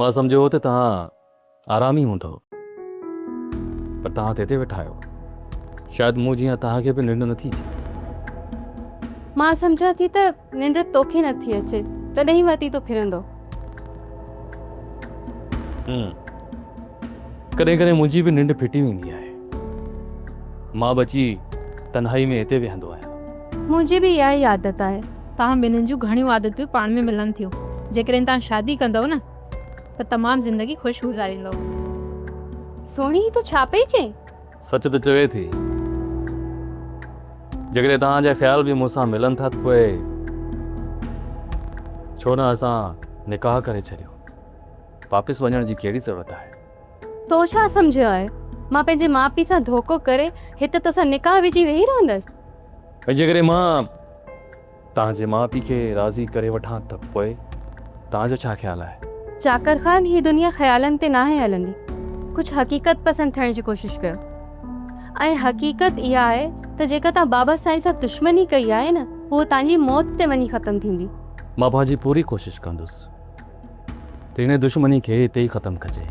مان سمجهيو هو ته توهان آرامي هوندؤ، پر توهان ته هتي ويٺا آهيو. شايد مون جيان توهان کي به ننڊ نٿي اچي. مان سمجهان ٿي ته ننڊ توکي نٿي اچي، تڏهن ئي وتي ٿو ڦرندو. ڪڏهن ڪڏهن منهنجي به ننڊ ڦٽي ويندي آهي. مان به اچي تنهائي ۾ هتي ويهندو آهيان. منهنجي به اها ئي عادت آهي. توهان ٻنهين جون گهڻيون عادتون پاڻ ۾ ملن ٿيون. جيڪڏهن توهان شادي ڪندؤ نه ته تمام زندگي خوش گذاريندؤ. سهڻي هي تون ڇا پئي چئين؟ سچ ته چوي ٿي. جيڪڏهن توهان جا خيال به مون سان ملن ٿا ته پوء ڇو نه اسان نڪاح ڪري ڇڏيون. واپس وڃڻ جي ڪهڙي ضرورت آهي؟ تو ڇا سمجهيو آهي؟ مان پنهنجي ماء پيء سان ڌوڪو ڪري هت توسان نڪاح وجهي ويهي رهندس؟ ۽ جيڪڏهن مان توهان جي ماء پيء کي راضي ڪري وٺان ته پوء توهان جو ڇا خيال آهي؟ چاڪر خان، هي دنيا خيالن تي ناهي هلندي. ڪجهه حقيقت پسند ٿيڻ جي ڪوشش ڪيو. ۽ حقيقت اها آهي ته جيڪا توهان بابا سائين سان دشمني ڪئي آهي نه، اهو توهان جي موت تي وڃي ختم ٿيندي. مان پنهنجي پوري ڪوشش ڪندس ته ان دشمني کي اتي ئي ختم ڪجي.